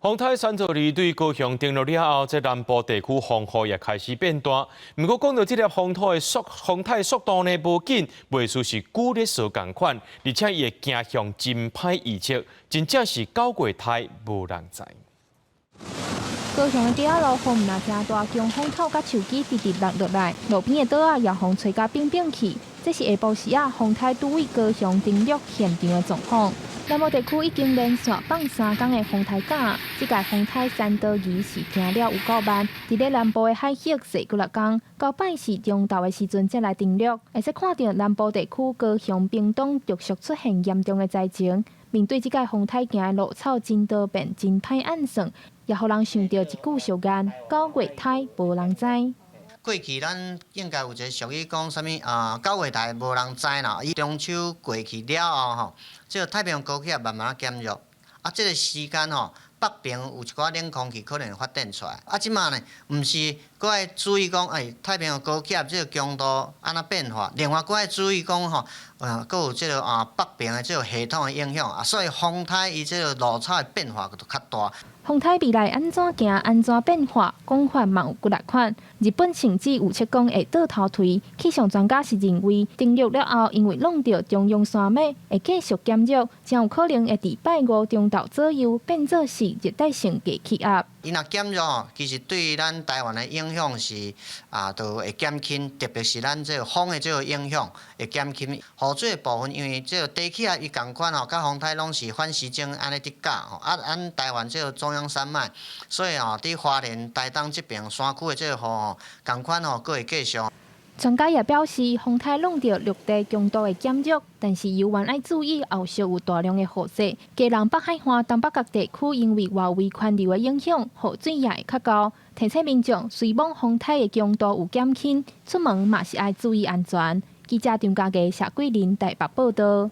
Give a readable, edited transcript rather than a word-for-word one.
風颱山卓兒對高雄登陸了後，這南部地區風雨也開始變大。毋過講到這粒風颱的速風颱速度呢，無緊，袂輸是古力索仝款，而且伊的行向真歹預測，真正是九月颱無人知。高雄的日仔落雨毋但誠大，強風透佮樹枝直直落落來，路邊的桌仔也予風吹甲反反去。這是下晡時仔風颱拄位高雄登陸現場的狀況。南部地區已經連續放三工的風颱假，這屆風颱山多兒是行了有夠慢，佇咧南部的海域踅幾若工，到拜四中晝的時陣才來登陸。會使看著南部地區高雄、屏東陸續出現嚴重的災情。面對這屆風颱行的路草真多變、真歹按算，也予人想著一句俗諺：九月颱無人知。過去咱應該有一个俗語講啥物啊？九月颱無人知啦。伊中秋過去了後吼，這个太平洋高氣壓慢慢減弱，啊，這个時間吼，北邊有一寡冷空氣可能會發展出來。啊，這馬呢，毋是閣愛注意講，欸，太平洋高氣壓這个強度按怎變化，另外閣愛注意講吼，閣有這个啊北邊的這个系統的影響，啊，所以風颱伊這个落差的變化就較大。風颱未來按怎行、按怎變化，講法嘛有幾若款。日本甚至預測講會倒頭槌。氣象專家是認為，登陸了後，因為挵著中央山脈會繼續減弱，誠有可能會佇拜五中晝左右變做是熱帶性低氣壓。伊若減弱，其實對咱台灣的影響是啊，就會減輕，特別是咱這个風的這个影響會減輕。雨水的部分，因為這个低氣壓伊仝款吼，佮風颱攏是反時鐘按呢佇絞吼，啊，咱台灣這个中央山脈，所以吼，佇花蓮、台東這邊山區的這個雨吼，仝款吼，閣會繼續。專家也表示，風颱挵著陸地強度會減弱，但是猶原愛注意後續有大量的雨勢。基隆北海岸、東北角地區因為外圍環流的影響，雨水也會較高。提醒民眾，雖罔風颱的強度有減輕，出門嘛是愛注意安全。記者張家傑、謝桂林台北報導。